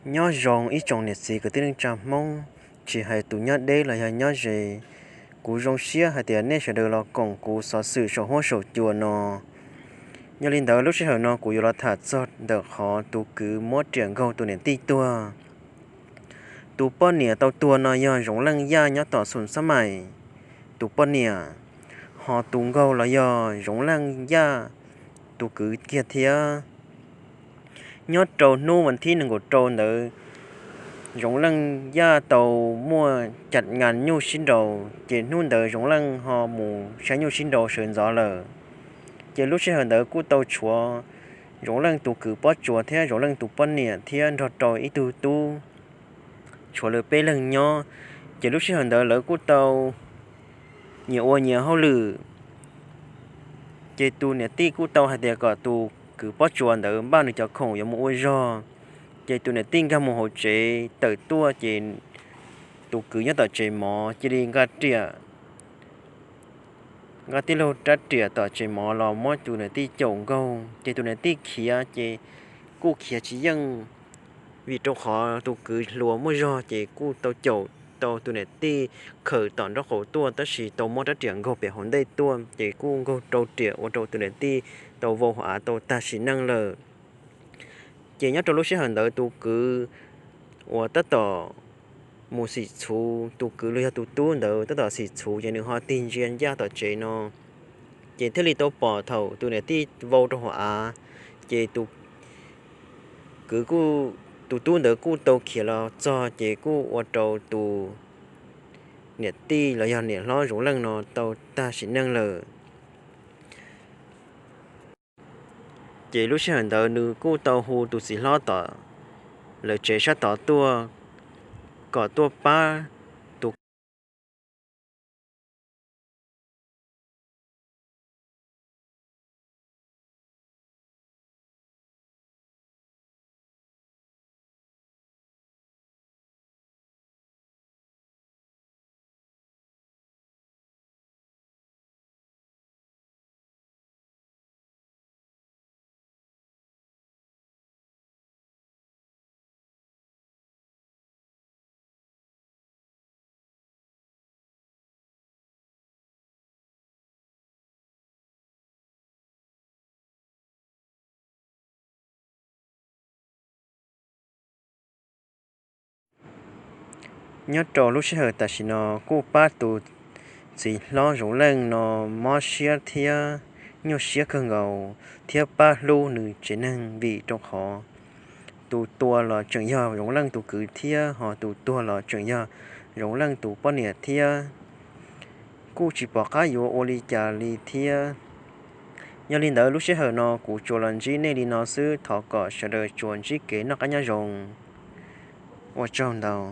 Nyob zoo ib tsoom niam txiv kwv tij neej tsa Hmoob, tsis hais tus nyob deb los yog nyob ze. Kuv zoo siab hais tias nej sawv daws los koom kuv xov xwm saum huab saum cua no. Yog li ntawd lub sij hawm no kuv yuav los tham txog ntawm qhov tus kwv muab riam nkaug tus niam tij tuag. Tus poj niam tau tuag no yog Zoov Leej Yaj nyob tom Xoom Xab Maim tus poj niam, ho tus nkaug los yog Zoov Leej Yaj tus kwv kiag thiab. Nyob rau hnub vas thib nees nkaum rau ntawd, Zoov Leej Yaj tau muaj cam nyas nyuj sib nraus, ces hnub ntawd Zoov Leej ho mus saib nyuj sib nraus sawv ntxov lawm. Ces lub sij hawm ntawd kuj tau tshuav Zoov Leej tus kwv Pob Tsuas thiab Zoov Leej tus poj niam thiab nrog rau ib tug tub, tshuav lawv peb leeg nyob. Ces lub sij hawm ntawd lawv kuj tau nyias ua nyias hauj lwm. Ces tus niam tij kuj tau hais tias kom tus kwv Pob Tsuas ntawd npaj nws cov khoom yuav mus ua zog. Ces tus niam tij nkag mus hauv tsev tawm tuaj, ces tus kwv nyob tom tsev mov cia li nqa riam, nqa tij laug rab riam tom tsev mov los muab tus niam tij caum nkaug, ces tus niam tij khiav ces kuj khiav tsis yeej, vim rau qhov tus kwv hluas muaj zog ces kuj tau caum tau tus niam tij khawm tom nraub qaum tuaj, tab sis tau muab rab riam nkaug pem hauv ntej tuaj, ces kuj nkaug rau riam ua rau tus niam tij tau vau hauv av tau tag sim neej lawm. Ces nyob rau lub sij hawm ntawd tus kwv uas tab tom mus xim txhuv, tus kwv los yog tus tub ntawd tab tom xim txhuv, ces nws ho tig ntsia ncaj tom tsev no, ces thiaj li tau pom thaum tus niam tij vau rau hauv av, ces tus kwv kuj, tus tub ntawd kuj tau khiav los txog, ces kuj ua rau tus niam tij los yog niam hlob Zoov Leej no tau tag sim neej lawm. Ces lub sij hawm ntawd nws kuj tau hu tus txiv hlob tom lawv tsev sab tod tuaj kom tuaj pab tus Nyob rau lub sij hawm tam sim no kuj pab tus txiv hlob Zoov Leej no mob siab thiab nyuaj siab kawg nkaus thiab pab hlub nws tsev neeg, vim rau qhov tus tua los tseem yog Zoov Leej tus kwv thiab ho tus tuag los tseem yog Zoov Leej tus poj niam thiab. Kuj tsis pom qab yuav ua li cas li thiab. Yog li ntawd lub sij hawm no kuv tsuas los ntsib nej li no xwb, thov kom sawv daws tsuas ntsib kev noj qab nyob zoo. Ua tsaug ntau.